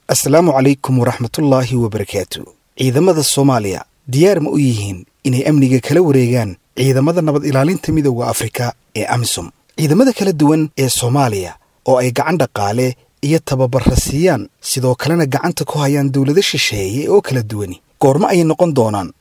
Asalaamu calaykum waraxmatullaahi wabarakaatu. Ciidamada Soomaaliya diyaar ma u yihiin inay amniga kala wareegaan ciidamada nabad ilaalinta Midowda Afrika ee AMISOM? Ciidamada kala duwan ee Soomaaliya oo ay gacan dhaqaale iyo tababarra siiyaan, sidoo kalena gacanta ku hayaan dowlado shisheeye oo kala duwani, goormo ayay noqon doonaan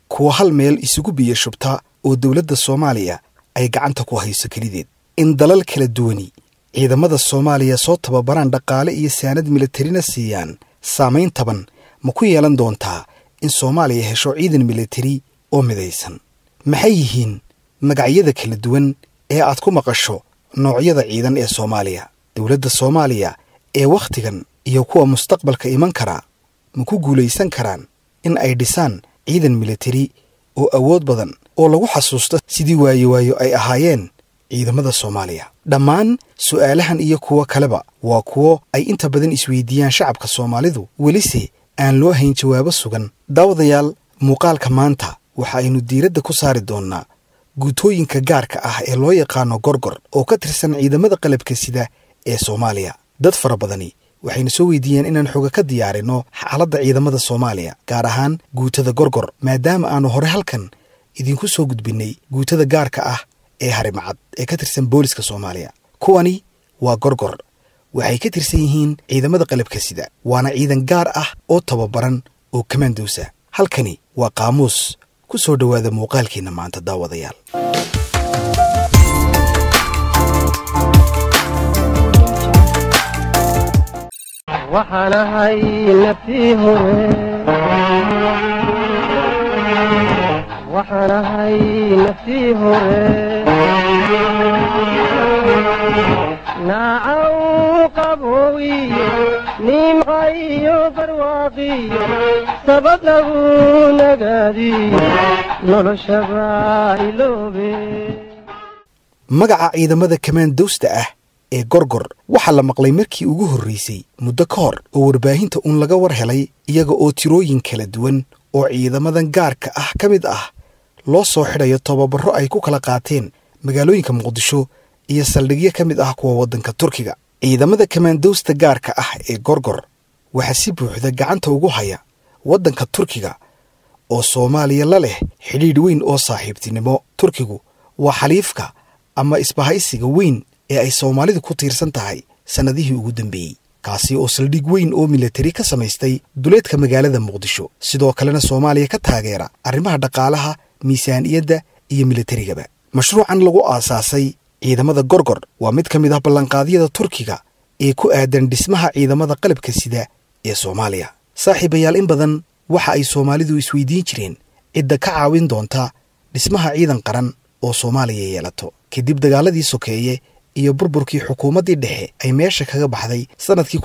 kuwa hal meel isugu biyo shubta oo dowladda Soomaaliya ay gacanta ku hayso kelideed? In dalal kala duwani ciidamada Soomaaliya soo tababaraan, dhaqaale iyo saanad milatarina siiyaan, saamayn taban ma ku yeelan doontaa in Soomaaliya hesho ciidan milatari oo midaysan? Maxay yihiin magacyada kala duwan ee aad ku maqasho noocyada ciidan ee Soomaaliya? Dowladda Soomaaliya ee wakhtigan iyo kuwa mustaqbalka iman karaa ma ku guulaysan karaan in ay dhisaan ciidan milatari oo awood badan oo lagu xasuusto sidii waayo waayo ay ahaayeen ciidamada Soomaaliya? Dhammaan su'aalahan iyo kuwo kaleba waa kuwo ay inta badan isweydiiyaan shacabka Soomaalidu, welise aan loo hayn jawaabo sugan. Daawadayaal, muuqaalka maanta waxa aynu diiradda ku saari doonnaa guutooyinka gaarka ah ee loo yaqaano Gorgor oo ka tirsan ciidamada qalabka sida ee Soomaaliya. Dad fara badani waxayna soo weydiiyeen inaan xoga ka diyaarinno xaaladda ciidamada Soomaaliya, gaar ahaan guutada Gorgor, maadaama aanu hore halkan idinku soo gudbinnay guutada gaarka ah ee Harimacad ee ka tirsan booliska Soomaaliya. Kuwani waa Gorgor, waxay ka tirsan yihiin ciidamada qalabka sida, waana ciidan gaar ah oo tababaran oo kamandowsa. Halkani waa Qaamuus, ku soo dhowaada muuqaalkeenna maanta, daawadayaal. Waxaan ahay naftii hore, waxaan ahay naftii hore, naacaw qaboowiyo nimcayo barwaaqiyo sabad lagu nagaadiyo noloshaba iloobe. Magaca ciidamada kamaandowsta ah ee Gorgor waxaa la maqlay markii ugu horraysay muddo ka hor oo warbaahinta uun laga war helay, iyaga oo tirooyin kala duwan oo ciidamadan gaarka ah ka mid ah loo soo xidhayo tababarro ay ku kala qaateen magaalooyinka Muqdisho iyo saldhigyo ka mid ah kuwa waddanka Turkiga. Ciidamada kamaandowsta gaarka ah ee Gorgor waxaa si buuxda gacanta ugu haya waddanka Turkiga oo Soomaaliya la leh xidhiidh weyn oo saaxiibtinimo. Turkigu waa xaliifka ama isbahaysiga weyn ee ay Soomaalidu ku tiirsan tahay sannadihii ugu dambeeyey, kaasi oo saldhig weyn oo milatari ka samaystay duleedka magaalada Muqdisho, sidoo kalena Soomaaliya ka taageera arrimaha dhaqaalaha, miisaaniyadda iyo milatarigaba. Mashruucan lagu aasaasay ciidamada Gorgor waa mid ka mid ah ballanqaadyada Turkiga ee ku aadan dhismaha ciidamada qalabka sida ee Soomaaliya. Saaxiibayaal, in badan waxa ay Soomaalidu isweydiin jireen cidda ka caawin doonta dhismaha ciidan qaran oo Soomaaliya yeelato kadib dagaaladii sokeeye iyo burburkii xukuumaddii dhexe ay meesha kaga baxday sannadkii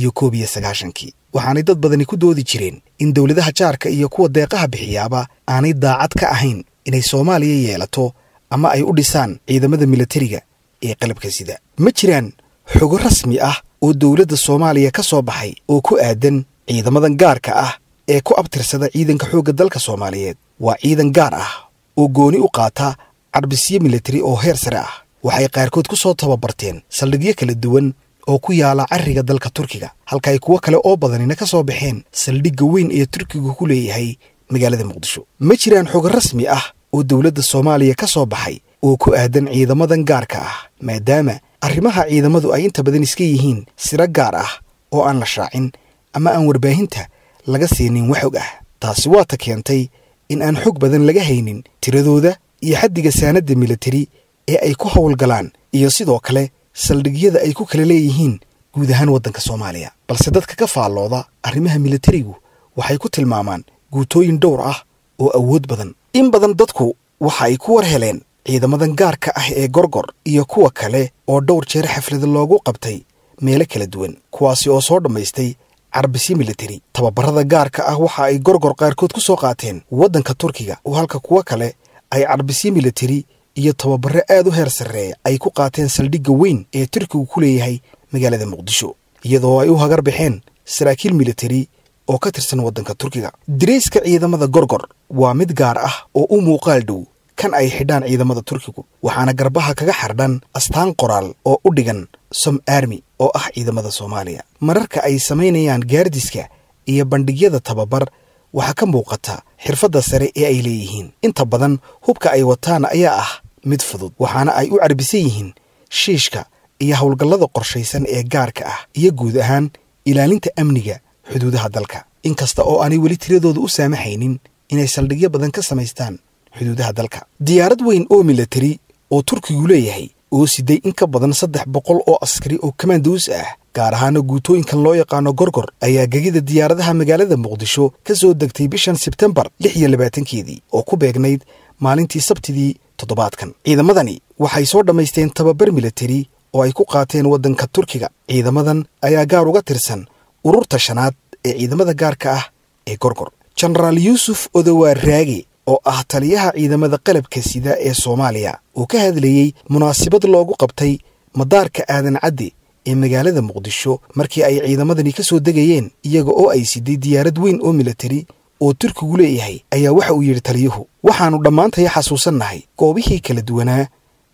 1991-kii. Waxaanay dad badani ku doodi jireen in dowladaha jaarka iyo kuwa deeqaha bixiyaaba aanay daacad ka ahayn inay Soomaaliya yeelato ama ay u dhisaan ciidamada milatariga ee qalabka sida. Ma jiraan xogo rasmi ah oo dowladda Soomaaliya ka soo baxay oo ku aadan ciidamadan gaarka ah ee ku abtirsada ciidanka xoogga dalka Soomaaliyeed? Waa ciidan gaar ah oo gooni u qaata carbisyo milatari oo heer sare ah. Waxay qaarkood ku soo tababarteen saldhigyo kala duwan oo ku yaala carriga dalka Turkiga, halka ay kuwo kale oo badanina ka soo baxeen saldhigga weyn ee Turkigu ku leeyahay magaalada Muqdisho. Ma jiraan xogo rasmi ah oo dowladda Soomaaliya ka soo baxay oo ku aadan ciidamadan gaarka ah, maadaama arrimaha ciidamadu ay inta badan iska yihiin siro gaar ah oo aan la shaacin ama aan warbaahinta laga siinin wax og ah. Taasi waa ta keentay in aan xog badan laga haynin tiradooda iyo xaddiga saanadda milatari ee ay ku howlgalaan iyo sidoo kale saldhigyada ay ku kala leeyihiin guud ahaan waddanka Soomaaliya. Balse dadka ka faallooda arrimaha milatarigu waxay ku tilmaamaan guutooyin dhowr ah oo awood badan. In badan dadku waxa ay ku war heleen ciidamadan gaarka ah ee Gorgor iyo kuwa kale oo dhowr jeer xaflada loogu qabtay meelo kala duwan, kuwaasi oo soo dhammaystay carbisyo milatari. Tababarada gaarka ah waxa ay Gorgor qaarkood ku soo qaateen waddanka Turkiga, oo halka kuwo kale ay carbisyo milatari iyo tababarro aad u heer sarreeya ay ku qaateen saldhigga weyn ee Turkigu ku leeyahay magaalada Muqdisho, iyadoo ay u hagar baxeen saraakiil milatari oo ka tirsan waddanka Turkiga. Dirayska ciidamada Gorgor waa mid gaar ah oo u muuqaal dhow kan ay xidhaan ciidamada Turkigu, waxaana garbaha kaga xardhan astaan qoraal oo u dhigan Som Army. oo ah ciidamada Soomaaliya. Mararka ay samaynayaan gaardiska iyo bandhigyada tababar waxaa ka muuqata xirfadda sare ee ay leeyihiin. Inta badan hubka ay wataan ayaa ah mid fudud, waxaana ay u carbisan yihiin shiishka iyo howlgallada qorshaysan ee gaarka ah iyo guud ahaan ilaalinta amniga xuduudaha dalka, inkasta oo aanay weli tiradooda u saamaxaynin inay saldhigyo badan ka samaystaan xuduudaha dalka. Diyaarad weyn oo milatari oo Turkigu leeyahay oo siday in ka badan 300 oo askari oo kamandows ah, gaar ahaana guutooyinkan loo yaqaano Gorgor, ayaa gegida diyaaradaha magaalada Muqdisho ka soo degtay bishan Sebtembar 26-keedii oo ku beegnayd maalintii Sabtidii toddobaadkan. Ciidamadani waxay soo dhammaysteen tababar milatari oo ay ku qaateen waddanka Turkiga. Ciidamadan ayaa gaar uga tirsan ururta shanaad ee ciidamada gaarka ah ee Gorgor. Jenaraal Yuusuf Odowaa Raage oo ah taliyaha ciidamada qalabka sida ee Soomaaliya oo ka hadlayey munaasabad loogu qabtay madaarka Aadan Cadde ee magaalada Muqdisho markii ay ciidamadani ka soo degayeen iyaga oo ay siday diyaarad weyn oo milatari oo Turkigu leeyahay, ayaa waxa uu yidhi taliyuhu: waxaannu dhammaantaya xasuusannahay goobihii kala duwanaa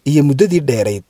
iyo muddadii dheerayd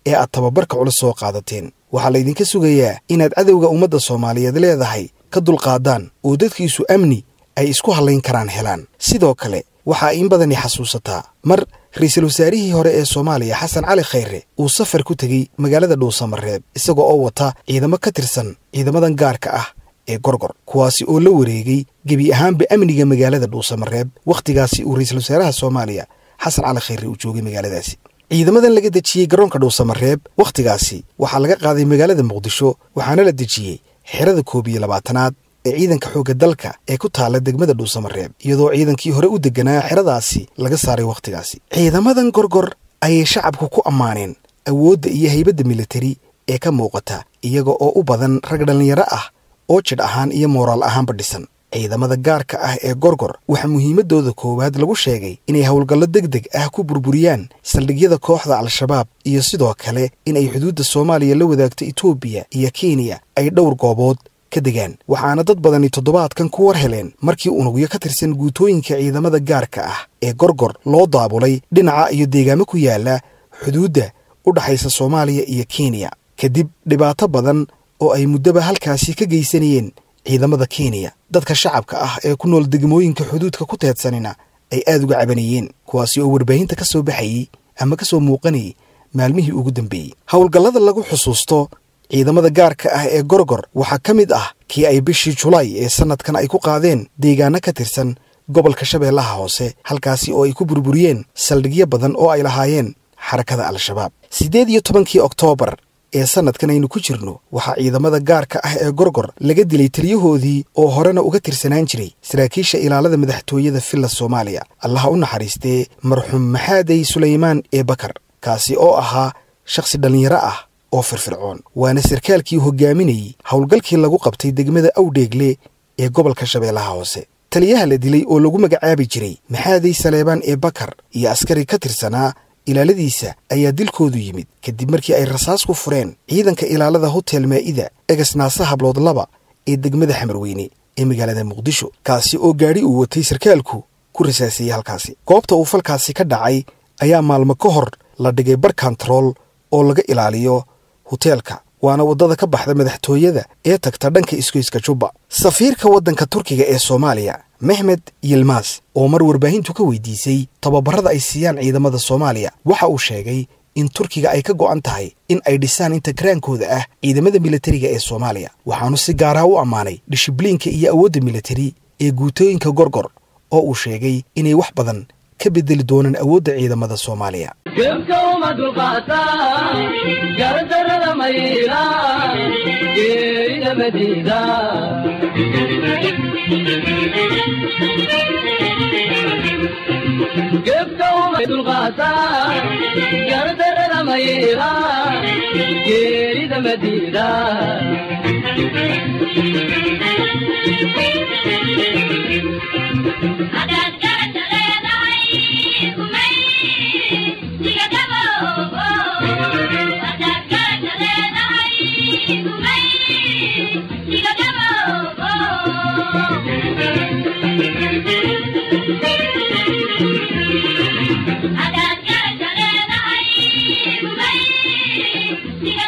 ee aad tababarka culus soo qaadateen. Waxaa laydinka sugayaa inaad cadowga ummadda Soomaaliyeed leedahay ka dulqaadaan oo dadkiisu amni ay isku hallayn karaan helaan. Sidoo kale waxaa in badani xasuusataa mar ra'iisul wasaarihii hore ee Soomaaliya Xasan Cali Khayre uu safar ku tegey magaalada Dhuusamareeb isagoo oo wata ciidamo ka tirsan ciidamadan gaarka ah ee Gorgor, kuwaasi oo la wareegay gebi ahaanba amniga magaalada Dhuusamareeb wakhtigaasi uu ra'iisul wasaaraha Soomaaliya Xasan Cali Khayre uu joogay magaaladaasi. Ciidamadan laga dejiyey garoonka Dhuusamareeb wakhtigaasi waxaa laga qaaday magaalada Muqdisho, waxaana la dejiyey xerada 21aad ee ciidanka xoogga dalka ee ku taalla degmada Dhuusamareeb, iyadoo ciidankii hore u deganaa xeradaasi laga saaray wakhtigaasi. Ciidamadan Gorgor ayay shacabku ku ammaaneen awoodda iyo haybadda militari ee ka muuqata, iyaga oo u badan rag dhallinyaro ah oo jidh ahaan iyo mooraal ahaanba dhisan. Ciidamada gaarka ah ee Gorgor waxaa muhiimadooda koowaad lagu sheegay inay howlgallo deg deg ah ku burburiyaan saldhigyada kooxda Al-Shabaab iyo sidoo kale in ay xuduudda Soomaaliya la wadaagto Itoobiya iyo Kenya ay dhowr goobood ka degaan. Waxaana dad badani toddobaadkan ku war heleen markii unugyo ka tirsan guutooyinka ciidamada gaarka ah ee Gorgor loo daabulay dhinaca iyo deegaamo ku yaala xuduudda u dhaxaysa Soomaaliya iyo Kenya, kadib dhibaato badan oo ay muddaba halkaasi ka geysanayeen ciidamada Kenya, dadka shacabka ah ee ku nool degmooyinka xuduudka ku teedsanina ay aad uga cabanayeen, kuwaasi oo warbaahinta ka soo baxayey ama ka soo muuqanayay maalmihii ugu dambeeyey. Howlgallada lagu xusuusto ciidamada gaarka ah ee Gorgor waxaa ka mid ah kii ay bishii Julaay ee sanadkan ay ku qaadeen deegaano ka tirsan gobolka Shabeellaha Hoose, halkaasi oo ay ku burburiyeen saldhigyo badan oo ay lahaayeen xarakada Al-Shabaab. 18-kii Oktoobar ee sanadkan aynu ku jirno waxaa ciidamada gaarka ah ee Gorgor laga dilay taliyahoodii oo horena uga tirsanaan jiray saraakiisha ilaalada madaxtooyada Villa Soomaaliya, Allaha u naxariistee marxuum Maxaadey Sulaymaan ee Bakar, kaasi oo ahaa shakhsi dhallinyaro ah oo firfircoon, waana sarkaalkii hogaaminayey howlgalkii lagu qabtay degmada Awdheegle ee gobolka Shabeellaha Hoose. Taliyaha la dilay oo lagu magacaabi jiray Maxaadey Saleebaan ee Bakar iyo askari ka tirsanaa ilaaladiisa ayaa dilkoodu yimid kadib markii ay rasaas ku fureen ciidanka ilaalada Hotel Maa'ida egesnaasa hablood 2 ee degmada Xamarweyne ee magaalada Muqdisho, kaasi oo gaadhi uu watay sarkaalku ku rasaasiyey halkaasi. Goobta uu falkaasi ka dhacay ayaa maalmo ka hor la dhigay bar kantarool oo laga ilaaliyo hoteelka, waana waddada ka baxda madaxtooyada ee tagta dhanka isgoyska Jubba. Safiirka waddanka Turkiga ee Soomaaliya Mehmed Yilmaas oo mar warbaahintu ka weydiisay tababarada ay siiyaan ciidamada Soomaaliya waxa uu sheegay in Turkiga ay ka go'an tahay in ay dhisaan inta karaankooda ah ciidamada militariga ee Soomaaliya, waxaanu si gaar ah u ammaanay dishibliinka iyo awoodda militari ee guutooyinka Gorgor oo uu sheegay inay wax badan ka bedeli doonaan awoodda ciidamada Soomaaliya. Gebka uma dulqaataan, gardarrada maylaan, geerida madiidaan. Gebka uma dulqaataan, gardarrada maylaan, geerida madiidaan. Hadaad garasha leedahay kumay iga gaboobo. Hadaad garasha leedahay kumay iga gaboobo. Hadaad garasha leedahay kumay iga